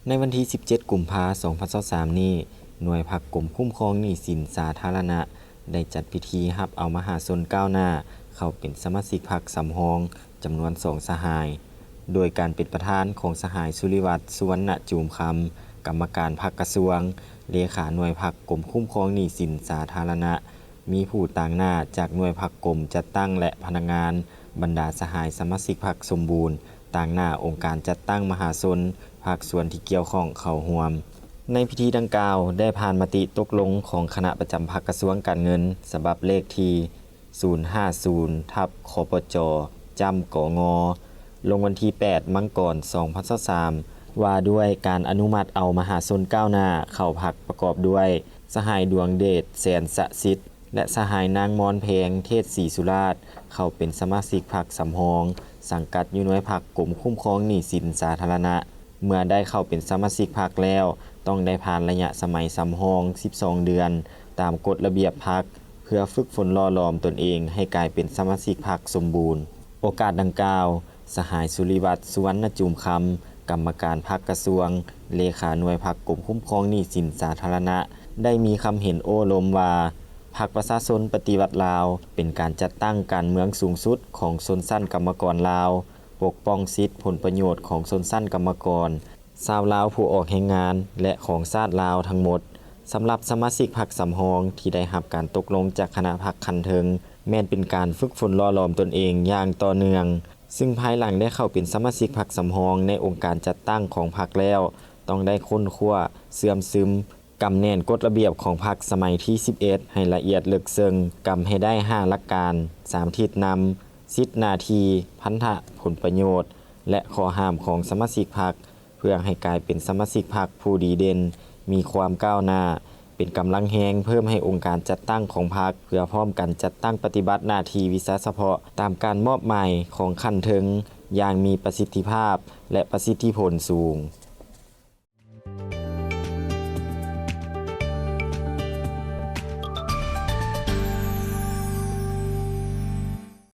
ໃນວັນທີສິບເຈັດ ກຸມພາ ສອງພັນຊາວສາມນີ້, ໜ່ວຍພັກກົມຄຸ້ມຄອງໜີ້ສິນສາທາລະນະ ໄດ້ຈັດພິທີຮັບເອົາມະຫາຊົນກ້າວໜ້າເຂົ້າເປັນສະມາຊິກພັກສຳຮອງ ຈຳນວນສອງສະຫາຍ, ໂດຍການເປັນປະທານຂອງສະຫາຍ ສຸລິວັດ ສຸວັນນະຈູມຄຳ, ກຳມະການພັກກະຊວງ, ເລຂາໜ່ວຍພັກກົມຄຸ້ມຄອງໜີ້ສິນສາທາລະນະ, ມີຜູ້ຕາງໜ້າຈາກໜ່ວຍພັກກົມຈັດຕັ້ງ ແລະ ພະນັກງານ, ບັນດາສະຫາຍສະມາຊິກພັກສົມບູນ, ຕາງໜ້າອົງການຈັດຕັ້ງມະຫາຊົນ, ພາກສ່ວນທີ່ກ່ຽວຂ້ອງເຂົ້າຮ່ວມ. ໃນພິທີດັ່ງກ່າວ ໄດ້ຜ່ານມະຕິຕົກລົງຂອງຄະນະປະຈຳພັກກະຊວງການເງິນ ສະບັບເລກທີ ສູນຫ້າສູນ ທັບ ຄປຈ ຈ້ຳ ກງ ລົງວັນທີແປດ ມັງກອນ ສອງພັນຊາວສາມ ວ່າດ້ວຍການອະນຸມັດເອົາມະຫາຊົນກ້າວໜ້າເຂົ້າພັກ ປະກອບດ້ວຍ ສະຫາຍ ດວງເດດ ແສນສະສິດ ແລະ ສະຫາຍ ນາງ ມອນແພງ ເທດສີສຸລາດ ເຂົ້າເປັນສະມາຊິກພັກສຳຮອງ ສັງກັດຢູ່ໜ່ວຍພັກກົມຄຸ້ມຄອງໜີ້ສິນສາທາລະນະ. ເມື່ອໄດ້ເຂົ້າເປັນສະມາຊິກພັກແລ້ວ, ຕ້ອງໄດ້ຜ່ານໄລຍະສະໄໝສຳຮອງສິບສອງເດືອນ ຕາມກົດລະບຽບພັກ ເພື່ອຝຶກຝົນຫຼໍ່ຫຼອມຕົນເອງໃຫ້ກາຍເປັນສະມາຊິກພັກສົມບູນ. ໂອກາດດັ່ງກ່າວ, ສະຫາຍ ສຸລິວັດ ສຸວັນນະຈູມຄຳ, ກຳມະການພັກກະຊວງ, ເລຂາໜ່ວຍພັກກົມຄຸ້ມຄອງໜີ້ສິນສາທາລະນະ, ໄດ້ມີຄຳເຫັນໂອ້ລົມວ່າ ພັກປະຊາຊົນປະຕິວັດລາວ ເປັນການຈັດຕັ້ງການເມືອງສູງສຸດຂອງຊົນຊັ້ນກຳມະກອນລາວ, ປົກປ້ອງສິດຜົນປະໂຫຍດຂອງຊົນຊັ້ນກຳມະກອນ ຊາວລາວຜູ້ອອກແຮງງານ ແລະ ຂອງຊາດລາວທັງໝົດ. ສຳລັບສະມາຊິກພັກສຳຮອງທີ່ໄດ້ຮັບການຕົກລົງຈາກຄະນະພັກຂັ້ນເທິງ ແມ່ນເປັນການຝຶກຝົນຫຼໍ່ຫຼອມຕົນເອງຢ່າງຕໍ່ເນື່ອງ, ຊຶ່ງພາຍຫຼັງໄດ້ເຂົ້າເປັນສະມາຊິກພັກສຳຮອງໃນອົງການຈັດຕັ້ງຂອງພັກແລ້ວ, ຕ້ອງໄດ້ຄົ້ນຄວ້າ, ເຊື່ອມຊຶມ, ກຳແໜ້ນກົດລະບຽບຂອງພັກສະໄໝທີສິບເອັດ ໃຫ້ລະອຽດເລິກເຊິ່ງ, ກຳໃຫ້ໄດ້ຫ້າຫຼັກການ, ສາມທິດນຳ, ສິດໜ້າທີ່, ພັນທະຜົນປະໂຫຍດ ແລະ ຂໍ້ຫ້າມຂອງສະມາຊິກພັກ ເພື່ອໃຫ້ກາຍເປັນສະມາຊິກພັກຜູ້ດີເດັ່ນ, ມີຄວາມກ້າວໜ້າ, ເປັນກຳລັງແຮງເພີ່ມໃຫ້ອົງການຈັດຕັ້ງຂອງພັກ, ເພື່ອພ້ອມກັນຈັດຕັ້ງປະຕິບັດໜ້າທີ່ວິຊາສະເພາະຕາມການມອບໝາຍຂອງຂັ້ນເທິງຢ່າງມີປະສິດທິພາບ ແລະ ປະສິດທິຜົນສູງ.